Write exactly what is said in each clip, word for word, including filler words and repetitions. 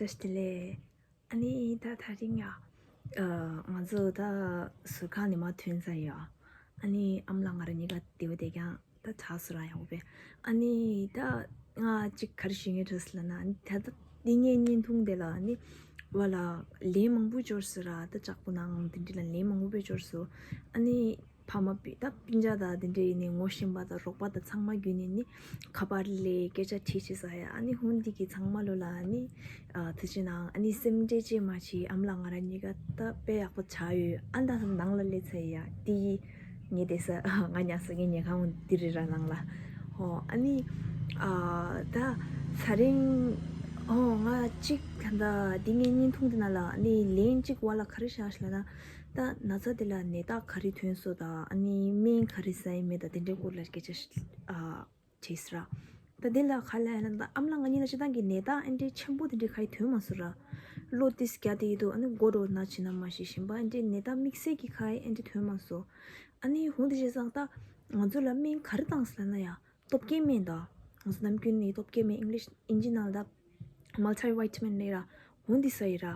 བཀྲ་ཤིས་བདེ་ལེགས། ཨ་ནི་ད་དེ་རིང་ཡ། ཨ། ང་ཚོ་ད་ཟུར་ཁང་ནས་མར་ཐོན་ཚར་ཡོད། ཨ་ནི་ཨ་མ་ལགས་ང་རང་གཉིས་ཀ་དེ་བ་དེ་ཀྱང་ད་དྲག་སོང་ར་ཡག་པོ་བས། ཨ་ནི་ད་ང་གཅིག་ག་རེ་ཞུ་སྙིང་འདོད་སོང་ལབ་ན། ཨ་ནི་ད་ད་འདི་ངའི་བརྙན་ཐུང་དེ་ལ་ཨ་ནི་བ་ལ་ལན་མང་པོ་འབྱོར་སོང་ར། ད་ལྕགས་པོ་ནང་དེ་འདྲ་ལ་ལན་མང་པོ་དཔེ་འབྱོར་སོང་། ཨ་ནི་ཕ་མ་པི་ད་སྤུན་ཀྱག་དང་དེ་འདྲ་ཡིན་ནི་ངོ་ཤེས་པ་དང་རོགས་པ་དང་ཚང་མ་བརྒྱུད་ནས་ནི་ཁ་པར་ལས་སྐད་ཆ་དྲིས་བྱས་ས་ཡ། ཨ་ནི་ཧུན་དི་གི་ཚང་མ་ལོ་ལ་ཨ་ནི་ཨ་ཐུགས་རྗེ་གནང་། ཨ་ནི་སེམས་ཁྲལ་ཅིག་མ་བྱེད། ཨ་མ་ལགས་ང་རང་གཉིས་ཀ་ད་དཔེ་ཡག་པོ་ཆགས་ཡོད། ཨ་ད་ནང་ལ་སླེབས་ཚར་ཡ། དེ་ཡི་ངའི་བསྡད་ས་ང་ཉལ་ས་ངའི་ཉལ་ཁང་འདི་རེད་ར་ནང་ལ། ཧོ་ཨ་ནི་ཨ་ད་ཚ་རིང་ཧོ་ང་གཅིག་ད་ད་འདི་ངའི་བརྙན་ཐུང་འདི་ནང་ལ་ཨ་ནི་ལན་གཅིག་བ་ལ་ག་རེ་བཞག་ཤག་ལབ་ན། ད་ན་ཚ་དེ་ལ་ནད་རྟགས་ག་རེ་ཐོན་སོང་དང་། ཨ་ནི་སྨན་ག་རེ་ཟ་ཡི་མེད་དང་། དེ་འདྲའི་སྐོར་ལ་སྐད་ཆ་ཞིག་ཨ་དྲིས་སོང་ར། ད་དེ་ལ་ག་ལབ་ཡ་ན། ད་ཨ་མ་ལགས་ང་གཉིས་ལ་སྤྱིར་བཏང་གི་ནད་རྟགས་ཨེ་འདྲའི་ཆེན་པོ་དེ་འདྲའི་ག་ཡི་ཐོན་མ་སོང་ར། གློ་ཏིས་རྒྱག་དེ་ཡི་འདུག་ཨ་ནི་མགོ་རོ་ན་བྱིན་ན་མ་ཤི་ཞིམ་པ་ཨེ་འདྲའི་ནད་རྟགས་དམིགས་བསལ་གྱི་ག་ཡི་ཨེ་འདྲའི་ཐོན་མ་སོང་། ཨ་ནི་ཧུན་དི་བྱས་ཙང་ད་ང་ཚོ་ལ་སྨན་ག་རེ་བཏང་སོང་ལབ་ན་ཡ། སྟོབས་སྐྱེད་སྨན་དང་། ང་ཚོ་ནམ་རྒྱུན་ནས་སྟོབས་སྐྱེད་སྨན་ཨིང་ལིཤ་ཨིན་ཇི་ནང་ལ་ད་མལ་ཊི་ཝི་ཊ་མིན་ལབ་ར། ཧུན་དི་ཟ་ཡི་ར།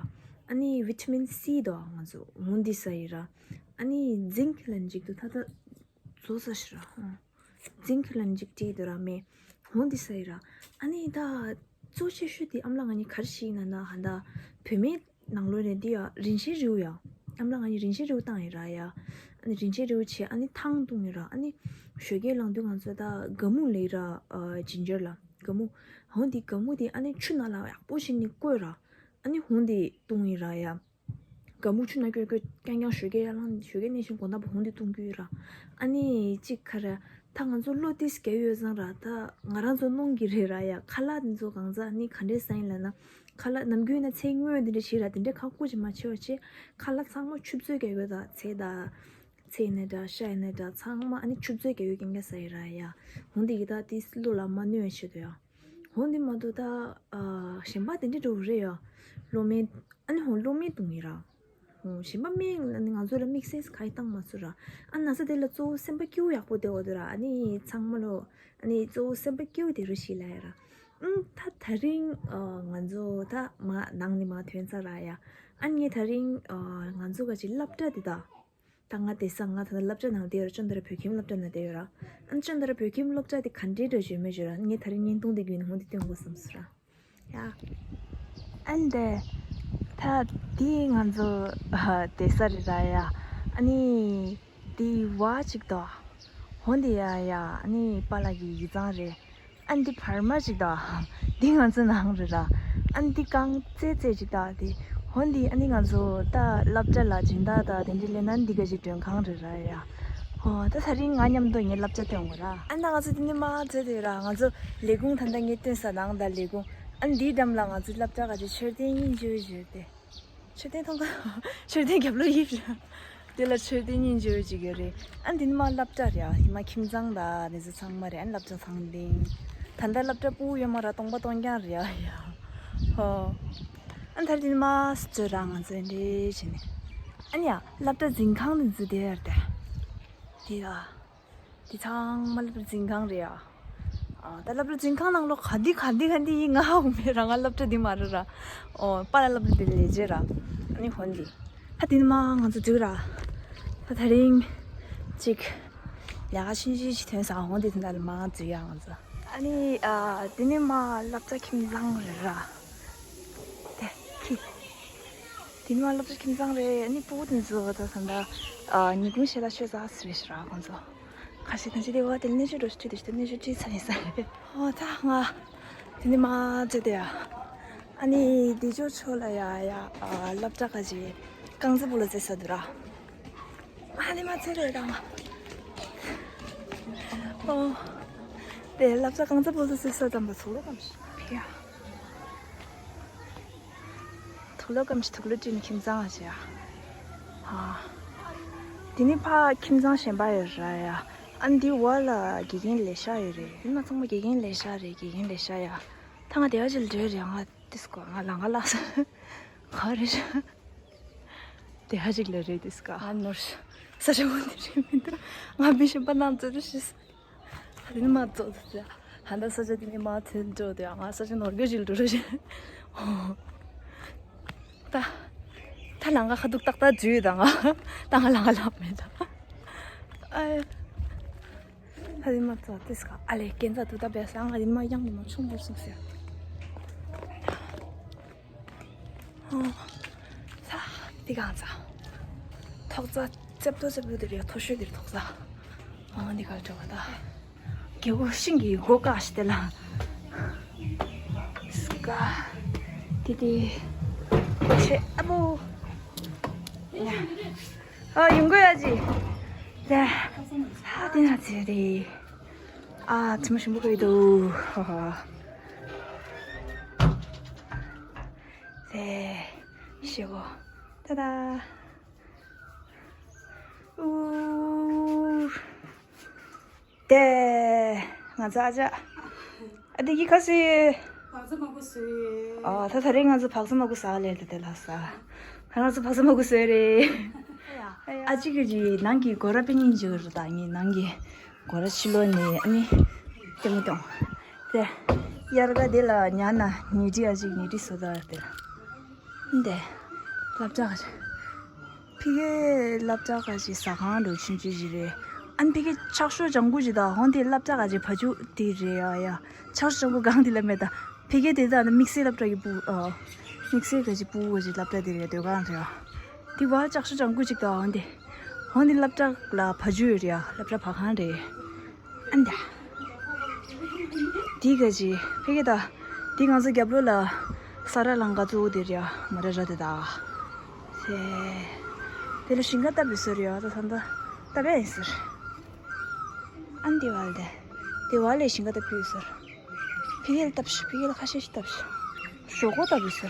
ཨ་ནི་ཝི་ཊ་མིན་སི་དང་ང་ཚོ་ཧུན་དི་ཟ་ཡི་ར། ཨ་ནི་ཛིང་ལབ་ཅིག་འདུག་ད་ད་ཛོ་ཟ་ཤི་ར། ཛིང་ལབ་ཅིག་བྲིས་འདུག་ར་མེ། ཧུན་དི་ཟ་ཡི་ར། ཨ་ནི་ད་གཙོ་ཆེ་ཤོས་དེ་ཨ་མ་ལགས་ང་གཉིས་ག་རེ་ཤེས་ན་ན་ཧ་ད་བུད་མེད་ནང་ལོགས་ནས་འདི་ཡ་རིན་ཆེན་རིལ་བུ་ཡ། ཨ་མ་ལགས་ང་གཉིས་རིན་ཆེན་རིལ་བུ་བཏང་ཡི་ར་ཡ། ཨ་ནི་རིན་ཆེན་རིལ་བུ་བྱས་ཨ་ནི་ཐང་བཏུང་ཡི་ར། ཨ་ནི་ཞོགས་ཀས་ལངས་དུས་ང་ཚོ་ད་སྒ་སྨུག་ལབ་ར། ཨ་ཇིན་ཇར་ལ་སྒ་སྨུག་ཧུན་དི་སྒ་སྨུག་དེ་ཨ་ནི་ཆུ་ནང་ལ་ཡག་པོ་བྱས་ནས་བསྐོལ་ར། ཨ་ནི་ཧུན་དི་བཏུང་ཡི་ར་ཡ། སྒ་སྨུག་ཆུ་ནང་བསྐོལ་བསྐོལ་རྐྱང་རྐྱང་ཞོགས་ཀས་ཡར་ལངས། ཞོགས་ཀས་ནང་བཞིན་དགོང་དག་བར་ཧུན་དི་བཏུང་རྒྱུ་ཡོད་ར། ཨ་ནི་གཅིག་ག་རེ། ད་ང་ཚོ་གློ་ཏིས་རྒྱག་ཡོད་ཙང་ར། ད་ང་རང་ཚོ་སྣུམ་གྱི་རེད་ར་ཡ། ཁ་ལག་འདི་ཚོ་གང་ཟ་ཨ་ནི་ག་འདྲས་ཟ་ཡིན་ལབ་ན། ཁ་ལག་ནམ་རྒྱུན་ན་ཚལ་སྔོ་དེ་འདྲ་བྱེད་ར། དེ་འདྲ་ཁག་པོ་ཅིག་མ་བྱེད་པ་བྱས། ཁ་ལག་ཚང་མ་ཆུ་བཙོས་རྒྱག་ཡོད། ད་ཚལ་ད་ཚལ་ཡིན་ན་འདྲ་ཤ་ཡིན་ན་འདྲ་ཚང་མ་ཨ་ནི་ཆུ་བཙོས་རྒྱག་ཡོད་རྐྱང་རྐྱང་ཟ་ཡི་ར་ཡ། ཧུན་དི་གིས་ད་དེ་བློ་ལ་མ་གནོད་པའི་ཆེད་དུ་ཡ། ཧུན་དི་མ་གཏོགས་ད་ཨ་གཞན་པ་དེ་འདྲ་འགྲོ་གི་རེད་ཡ། གློ་སྨན་ཨ་ནི་ཧུན་གློ་སྨན་བཏུང་ཡི་ར། ཧུན་གཞན་པ་སྨན་ལ་ནི་ང་ཚོ་ལ་དམིགས་བསལ་ག་ཡི་བཏང་མ་ཚུགས་ར། ཨ་ན་ཚ་དེ་ལ་གཙོ་བོ་སེམས་པ་སྐྱིད་པོ་ཡག་པོ་བསྡད་དགོས་འདུག་ར། ཨ་ནི་ཚང་མ་ལོ་ཨ་ནི་གཙོ་བོ་སེམས་པ་སྐྱིད་པོ་བསྡད་རོགས་ཞེས་ལབ་ཡ་ར། ཨང་ད་དེ་རིང་ཨ་ང་ཚོ་ད་མ་ནང་ནས་མར་ཐོན་ཚར་ར་ཡ། ཨ་ནི་ངས་དེ་རིང་ཨ་ང་ཚོ་ག་ཅིག་སློབ་གྲྭ་དེ་ད། ད་ང་བསྡད་ས་ང་ད་ལྟ་སློབ་གྲྭ་ནང་བསྡད་ཡོད་ར། ཅོན་ཏ་ར་བོད་ཁྱིམ་སློབ་གྲྭ་ནང་བསྡད་ཡོད་ར། ཨ་ནི་ཅོན་ཏ་ར་བོད་ཁྱིམ་སློབ་གྲྭ་དེ་ག་འདྲའི་འདྲ་བྱོས་མེད་བྱོས་ར། ངས་དེ་རིང་བརྙན་ཐུང་དེ་བརྒྱུད་ནས་ཧུན་དི་སྟོན་དགོས་བསམ་སོང་ར། ཡ། ཨ་ནི་དེ་ད་འདི་ང་ཚོ་ཨ་བསྡད་ས་རེད་ར་ཡ། ཨ་ནི་འདི་བ་གཅིག་དང་། ཧུན་དི་ཡ་ཡ། ཨ་ནི་པཱ་ལགས་ཀྱི་ཡིག་ཚང་རེད། ཨ་ནི་འདི་བར་མ་གཅིག་དང་། འདི་ང་ཚོ་ནང་རེད་ར། ཨ་ནི་འདི་རྐང་རྩེད་རྩེད་གཅིག་དང་། འདི་ཧོན་འདི་ཨ་ནི་ང་ཚོ་ད་སློབ་གྲྭ་ལ་སྦྱིན་བདག་དང་དེ་འདྲ་སླེབས་ན་འདི་ག་ཅིག་མགྲོན་ཁང་རེད་ར་ཡ། ཧོ་ད་ད་རིང་ང་མཉམ་དུ་ངའི་སློབ་གྲྭ་སྟོན་དགོས་ར། ཨ་ནི་ད་ང་ཚོ་འདི་ནས་མར་འཛུལ་དེ་ར། ང་ཚོ་ལས་ཁུངས་ད་ལྟ་ངས་སྟོན་ས་ནང་ད་ལས་ཁུངས། ཨ་ནི་འདིའི་འགྲམ་ལ་ང་ཚོའི་སློབ་གྲྭ་ག་ཅིག་མཆོད་རྟེན་སྙིང་རྗེ་པོ་ཞིག་ཡོད་དེ། མཆོད་རྟེན་མཐོང་ག་མཆོད་རྟེན་རྒྱབ་ལོགས་ཡིབ་ར། དེ་ལ་མཆོད་རྟེན་སྙིང་རྗེ་པོ་ཅིག་ཡོད་རེད། ཨ་འདི་ནི་མ་སློབ་གྲྭ་རེད་ཨ། ཡིན་མ་ཁྱིམ་ཚང་དང་དེ་ཚོ་ཚང་མ་རེད། ཨ་སློབ་གྲྭ་ཚང་སྟེང་། ད་ལྟ་སློབ་གྲྭ་སྤུ་གུ་ཡོད་མ་ར། སྟོང་པ་སྟོང་རྐྱང་རེད་ཨ་ཡ། ཧོ། ཨ་ད་འདི་ནི་མ་སུ་ཚོད་ར་ང་ཚོ་འདྲེ་བྱས་ནས། ཨ་ནི་ཡ་སློབ་གྲྭ་འཛིན་ཁང་དེ་ཚོ་དེ་ཡར་དེ། དེ་ཡ། འདི་ཚང་མ་སློབ་གྲྭ་འཛིན་ཁང་རེད་ཨ། ཨ་ད་སློབ་གྲྭ་འཛིན་ཁང་ནང་ལོགས་ག་འདི་ག་འདི་ག་འདི་ཡིན་ང་ཧ་གོ་མེད་ར། ང་སློབ་གྲྭ་འདི་མ་རེད་ར། ཨོ་པཱ་ལགས་སློབ་གྲྭ་འདི་ལས་བྱེད་ར། ཨ་ནི་ཧོན་འདི། ད་འདི་ནི་མ་ང་ཚོ་འདུག་ར། ད་ད་རིང་ཅིག་ལས་ཀ་ཆུང་ཆུང་ཞིག་ཐོན་ས། ཧོན་འདི་དེ་འདྲ་ལ་མ་འཛུལ་ཡ་ང་ཚོ། ཨ་ནི་ཨ་འདི་ནི་མ་སློབ་གྲྭ་ཁྱིམ་ཚང་རེད་ར། དེ་ཁི། དེ་ནི་མ་སློབ་གྲྭ་ཁྱིམ་ཚང་རེད། ཨ་ནི་སྤུ་གུ་དེ་ཚོ་ད་ད་ལྟ་ཨ་ཉིན་གུང་ཞལ་ལག་མཆོད་ས་ཟེར་རེད་ཤག་ར་ཁོང་ཚོ། ཁ་ཤས་ཐམས་ཅད་དེ་བ་དེ་ལ་སྣེ་ཤོད་འགྲོ་ཤོད་དེ་ཤོད་སྣེ་ཤོད་ཅི་ཚ་ཡིན་ས་རེད། ཨོ་ད་ང་དེ་ནི་མ་ཚེ་དེ་ཡ། ཨ་ནི་དེ་ཇོ་ཆོ་ལ་ཡ་ཡ་ཨ་སློབ་གྲྭ་ཁ་ཅིག་རྐང་རྩེད་སྤོ་ལོ་རྩེ་ས་འདུག་ར། ཨ་ནི་མ་ཚེ་རེད་ད་ང་། ཨོ། དེ་སློབ་གྲྭ་རྐང་རྩེད་སྤོ་ལོ་རྩེ་ས་ཙམ་པ་ཚོ་ལོ་གམ་ཤི་ཕི་ཡ། དུག་ལོག་སྐམ་ཞིག་དུག་ལོག་བཀྲུས་ནས་ཁྱིམ་ཚང་ལ་བྱས་ཨ། དེ་ནི་ཕ་ཁྱིམ་ཚང་གཞན་པ་ཡོད་ར་ཡ། ཨ་འདི་བ་ལ་དགེ་རྒན་ལས་ཤ་ཡོད་རེད། ཡིན་ན་ཚང་མ་དགེ་རྒན་ལས་ཤ་རེད། དགེ་རྒན་ལས་ཤ་ཡ། ད་ང་དེ་བ་ཅིག་ལ་འགྲོ་རེད། ང་ཏིས་གོ་ང་ལང་ཀ་ལགས་ས་ག་རེད་ཤ། དེ་བ་ཅིག་ལ་རེད་ཏིས་ག་ང་ནོར་ཤ་ས་ཆ་འོན་དེ་རེད་མི་འདུག་ང་མི་གཞན་པ་ནང་ཚོད་དུ་ཤི་ས། ད་དེ་ནི་མ་ཚོད་དུ་ཤི། ཧ་ད་ས་ཆ་དེ་ནི་མ་ཚོད་འགྲོ་དེ་ང་ས་ཆ་ནོར་གོ་ཞིག་འགྲོ་རེད་ཤ། ད་ལང་ག་ཁ་ཐུག་ཏག་ཏག་འཇུས་དང་ང་། ད་ང་ལང་ག་ལབ་མེད་ད། ཨ། ད་དེ་མ་ཙོ་དེ་སྐ་ཨ་ལེ་སྐྱེན་ཚ་དུ་ད་བས་ང་དེ་མ་ཡང་དེ་མ་ཆུང་བོར་སོང་ཟེར། ཨ། ཚ། དེ་གང་ཚ། ཐོག་ཚ། ཙེབ་ཏོ་ཙེབ་ཏོ་དེ་རེད་མཐོ་ཤོས་དེ་རེད་ཐོག་ཚ། ཨ་འདི་ག་ལ་འགྲོ་བ་ད། རྒྱལ་པོ་ཤིང་གི་སྒོ་བཀག་ཤི་དེ་ལ། སྐ། དེ་དེ། ཆེ་ཨ་བོ། ཡ། ཨ་ཡོང་གི་ཡ་ཅི། ལེ། ཧ་དེ་ན་ཚེ་རེད། ཨ་ཚི་མ་ཞིམ་པོ་གི་འདུག་ཧ་ཧ། ལེ། ཤི་གོ། ཏ་ཏ། ཨུ། དེ། ང་ཚོ་ཨ་ཅག་ཨ་དེ་གི་ཁ་སི། བག་ཚ་མ་གུ་སུ། ཨ་ད་ད་རེས་ང་ཚོ་བག་ཚ་མ་གུ་ཟ་ལེ་ལ་དེ་ལ་ཟ། ང་ཚོ་བག་ཚ་མ་གུ་སུ་རེད། ཨ་ཅིག་གི་ནང་གི་སྒོ་ར་པེ་ཉིན་ཅིག་རེད་ད་ངའི་ནང་གི་སྒོ་ར་ཕྱི་ལོགས་ནས་ཨ་ནི། ལྟད་མོ་གཏོང་། དེ། དབྱར་ཁ་དེ་ལ་ཉལ་ན་ཉལ་ཁྲི་ཨ་ཅིག་ཉལ་ཁྲི་བཟོ་ད་དེ་ལ། འདི། སློབ་གྲྭ་ག་ཕ་གིའི་སློབ་གྲྭ་ག་ཞིག་ཟ་ཁང་འགྲོ་ཆུང་ཆུང་ཞིག་རེད། ཨ་ནི་ཕ་གི་ཕྱག་ཤོ་ལྗང་གུ་ཞིག་དང་ཧོང་དེ་སློབ་གྲྭ་ག་ཞིག་ཕ་ཆུ་དེ་རེད་ཨ་ཡ། ཕྱག་ཤོ་ལྗང་གུ་གང་དེ་ལ་མེད་ད། ཕ་གི་དེ་དག་ནི་དམིགས་བསལ་སློབ་གྲྭ་གི་སྤུ་ཨ། དམིགས་བསལ་ག་ཞིག་སྤུ་ག་ཞིག་སློབ་གྲྭ་དེ་རེད་སྡོད་ཁང་རེད་ཨ། དེ་བ་ལྕགས་ཤོ་ལྗང་གུ་ཅིག་དང་འོན་ཏེ། འོན་ཏེ་སློབ་གྲྭ་ལ་བ་ཇུ་ཡོད་རེད་ཡ། སློབ་གྲྭ་བ་ཁང་རེད། ཨན་ད། དེ་ག་ཅི་ཕ་གི་ད། དེ་ང་ཚོ་རྒྱབ་ལོགས་ལ་ས་ར་ལང་ཀ་གཙོ་བོ་དེ་རེད་ཡ། མ་ར་ར་དེ་ད། ཧེ། དེ་ལ་ཞིང་ཁ་བཏབ་པའི་སོ་རེད་ཡ། ད་ད་ད་བཏབ་པའི་ཡིན་ཟེར། ཨན་དེ་བ་ལ་དེ། དེ་བ་ལས་ཞིང་ཁ་བཏབ་ཀྱི་ཡོད་ཟེར། ཕ་གི་ལ་བཏབ་ཤི། ཕ་གི་ལ་ཁ་ཤས་ཤིག་བཏབ་ཤི། ཞོག་ཁོག་བཏབ་པའི་སོ།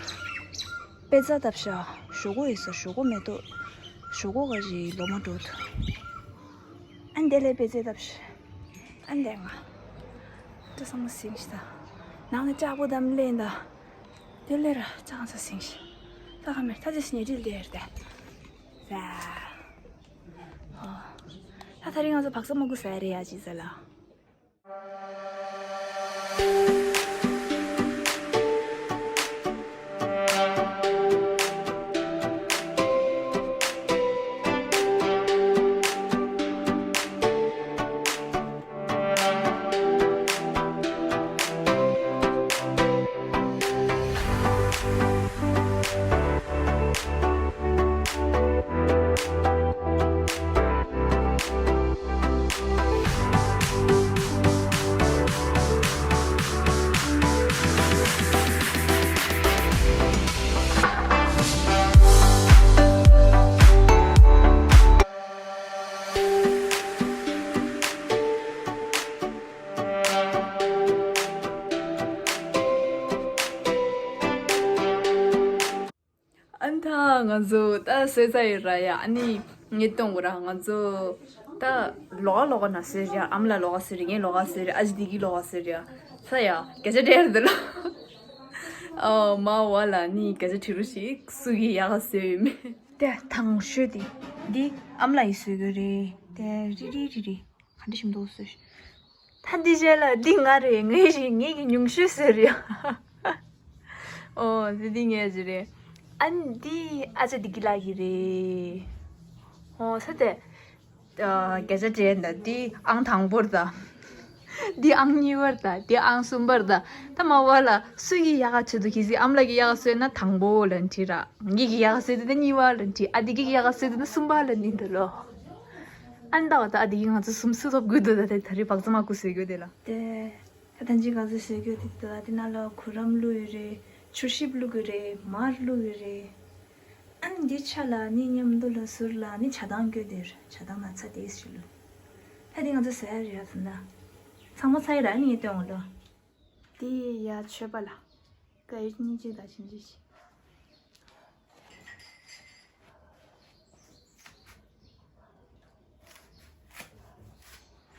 པེ་ཙ་བཏབ་ཤག་ཞོག་ཁོག་ཡོད་ས་ཞོག་ཁོག་མེ་ཏོག་ཞོག་ཁོག་ག་ཞིག་ལོ་མ་འགྲོ་ཐུབ། ཨ་འདི་ལས་པེ་ཙེ་བཏབ་ཤག་ཨ་འདི་ང་། ད་ཚང་མ་ཟིང་ཤི་ད། ནང་ནས་ལྕགས་པོ་དམ་ལེན་ད། དེ་ལས་ར་ཅང་ཚ་ཟིང་ཤི། ད་ག་མེད་ད་ཅི་སི་ཉེ་དྲིལ་དེ་ཡར་ད། ད་ད་རིང་ང་ཚོ་བག་ཚ་མ་གུ་ཟ་རེད་ཡ་ཅི་ཟེར་ལ། ཨ་ནི་ད་ང་ཚོ་ད་སོས་ཚ་ཡོད་ར་ཡ། ཨ་ནི་ངས་གཏོང་གོ་ར་ང་ཚོ་ད་ལོག་ལོག་ན་སོས་ར། ཨམ་ལ་ལོག་སོས་ར། ངས་ལོག་སོས་ར། ཨ་ཅེ་དེ་གི་ལོག་སོས་ར། ས་ཡ་སྐད་ཆ་འདྲེ་ར་འདི་ལ། ཨ་མ་བ་ལ་ནི་སྐད་ཆ་དྲི་རུ་ཞིག་སུ་གི་ཡག་སོས་མེད། དེ་དང་ཤོས་དེ་འདི་ཨམ་ལ་ཡི་སོས་གི་རེད། དེ་རི་རི་རི་རི། ག་འདྲ་ཞིམ་འདུག་ཟེར། ད་འདི་རྗེས་ལ་འདི་ང་རེད། ངའི་ཞིག་ངེད་ཀྱི་ཉུང་ཤོས་ཟེར་ཡ། ཨོ་འདི་འདི་ངའི་ཞིག་རེད། ཨ་ནི་འདི་ཨ་ཅག་འདི་གི་ལག་གི་རེད། ཨོ་ས་དེ། སྐད་ཆ་དྲན་ད་འདི་ཨང་དང་པོར་ད། འདི་ཨང་གཉིས་པར་ད། འདི་ཨང་གསུམ་པར་ད། ད་མ་བ་ལ་སུ་གི་ཡག་ག་ཆེད་དུ་གི་སི་ཨམ་ལ་གི་ཡག་ག་སོས་ན་དང་པོ་ལ་འདྲི་ར། ངེད་ཀྱི་ཡག་ག་སོས་དེ་ན་གཉིས་པ་ལ་འདྲི། ཨ་དེ་གི་ཡག་ག་སོས་དེ་ན་གསུམ་པ་ལ་འདྲི་འདུག་ལོ། ཨན་ད་བ་ད་ཨ་དེ་གི་ང་ཚོ་གསུམ་སུ་ཐོབ་དགོས་འདུག་ད་དེ་ད་རེས་བག་ཚ་མ་གུ་ཟེར་དགོས་དེ་ལ། དེ། ད་ཐན་ཅི་ག་ཚོད་ཟེར་དགོས་དེ་ད་དེ་ན་ལ་གུ་རམ་བླུགས་ཡོད་རེད། ཆུ་ཤིབ་བླུགས་ཡོད་རེད། མར་བླུགས་ཡོད་རེད། ཨན་འདི་ཆ་ལ་ནི་མཉམ་དུ་ལ་ཟུར་ལ་ནི་ཇ་དང་སྐྱོད་དེ་རེད། ཇ་དང་ན་ཚ་དེ་ཞུ་ལུ། ད་དེ་ང་ཚོ་ཟ་ཡ་རེད་ད་ད། ཚང་མ་ཚ་ཡི་ར་ནི་ངས་སྟོན་འོང་ལོ། དེ་ཡ་མཆོད་པ་ལ། ཀ་ཡོད་གཉིས་གཅིག་དང་ཕྱིན་ཅི་ཞིག་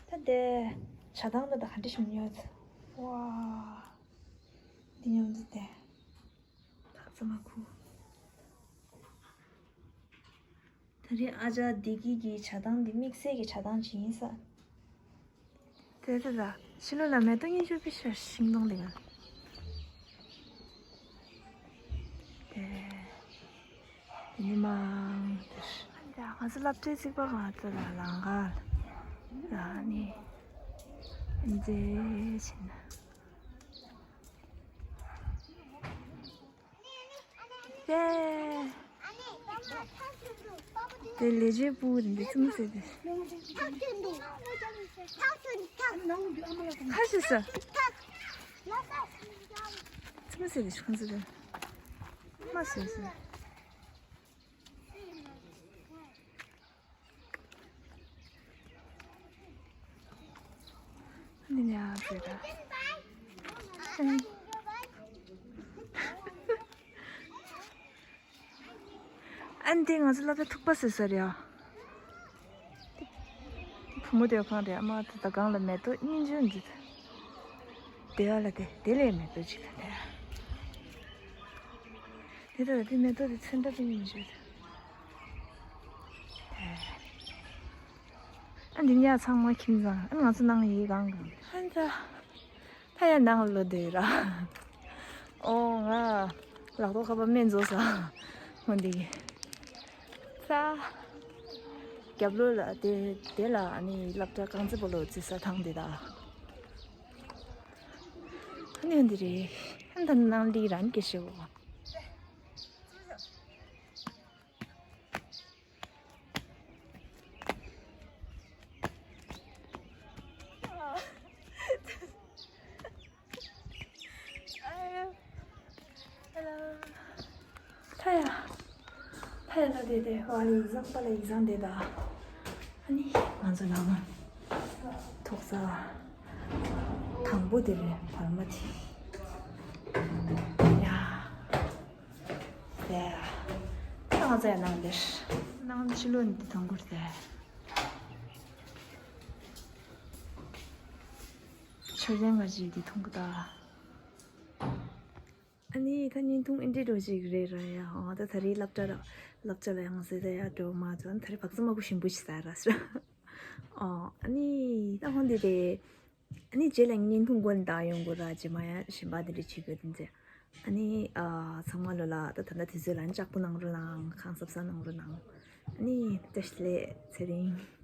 ད་དེ་ཇ་དང་ད་ད་ག་འདྲ་ཞིམ་ཡོད་ཚ། ཝ། འདི་ཉམས་འདི་དེ། བག་ཚ་མ་གུ། ད་རེས་ཨ་ཅག་བདེ་སྐྱིད་ཀྱི་ཇ་དང་འདི་དམིགས་བསལ་གྱི་ཇ་དང་ཅིག་ཡིན་ས། དེ་ད་ད་ཕྱི་ལོགས་ལ་མེ་ཏོག་སྙིང་རྗེ་པོ་ཤར། ཤིང་སྡོང་དེ་ག་དེ། མི་མང་དེར། ང་ཚོ་སློབ་གྲྭའི་རྩིག་པ་གང་ཚོ་ལ་ལང་ག་ལ་ནི་འཛེ་ཕྱིན། དེ་དེ་ལས་བྱེད་པུ་རིན་པའི་ཙུམ་ཟེར་དེ། ཁ་ཤི་ས། ཙུམ་ཟེར་དེ་ཁོང་ཚོ་དེ། མ་ཟེར་ཟེར། འདི་ནས་ཨ་ཟེར་ད། ཨན་དེ་ང་ཚོ་སློབ་གྲྭ་ཐུག་པ་ཟེར་ས་རེད་ཨ། བུ་མོ་དེ་གང་རེད་ཨ་མ། ད་ད་གང་ལ་མེ་ཏོག་སྙིང་རྗེ་འདི། དེ་ཨ་ལ་དེ་དེ་ལས་མེ་ཏོག་ཅིག་ལ་དེ། དེ་ལྟར་དེ་མེ་ཏོག་དེ་ཚོན་ཁྲ་དཔེ་མི་འཇུག་ཨ་འདི་ཉག་ཚང་མ་ཁྱིམ་ཚང་། ཨ་ང་ཚོ་ནང་ཡི་གང་གང་། ཨ་ད་ད་ཡ་ནང་ལོ་དེ་ར། ཨོ་ང་ལག་ཐོག་ཁ་པར་སྨན་བཟོ་ས་ཧོན་དེ་ས། རྒྱབ་ལོ་ལ་དེ་དེ་ལ་ཨ་ནི་སློབ་གྲྭ་རྐང་རྩེད་སྤོ་ལོ་རྩེ་ས་ཐང་དེ་ད། ཨ་ནི་འདི་རེད། ཨ་ད་ནང་ལི་རང་གི་ཤེའོ། ཐ་ཡ། ཐ་ཡ་ན་དེ་དེ་བ་ལི་ཡིག་ཚང་པ་ལ་ཡིག་ཚང་དེ་ད། ཨ་ནི་ང་ཚོ་ནང་ཐོག་ས་དང་པོ་དེ་རེད་བར་མ་དེ། ཡ། དེ། ད་ང་ཚོ་ཡ་ནང་དེར། ནང་ཕྱི་ལོགས་ནི་དེ་མཐོང་གི་རེད་དེ། མཆོད་རྟེན་ག་ཅིག་དེ་མཐོང་གི་ད། ཨ་ནི་ད་བརྙན་ཐུང་ཨེ་འདྲ་འགྲོ་ཅིག་རེད་ར་ཡ། ཨོ་ད་ད་རེས་སློབ་གྲྭ་ར་སློབ་གྲྭ་ལ་ཡང་ཟེར་ད་ཡ་འགྲོ་མ་ཚོ་ད་རེས་བག་ཚ་མ་གུ་ཞིམ་པོ་ཞིག་ཟ་ར་སོ། ཨོ་ཨ་ནི་ད་ཧོན་དེ་དེ། ཨ་ནི་རྗེས་ལ་བརྙན་ཐུང་འགོ་ནས་བཏང་ཡོང་དགོས་ར། རྗེས་མ་ཡ་ཞིམ་པ་དེ་འདྲ་བྱེད་དགོས་དེ་ཚེ། ཨ་ནི་ཨ་ཚང་མ་ལོ་ལ་ད་ད་ལྟ་དུས་ཚོད་ལ་ནི་ལྕགས་པོ་གནང་རོགས་གནང་། ཁང་གསབ་ས་གནང་རོགས་གནང་། ཨ་ནི་བཀྲ་ཤིས་བདེ་ལེགས་ཚེ་རིང་།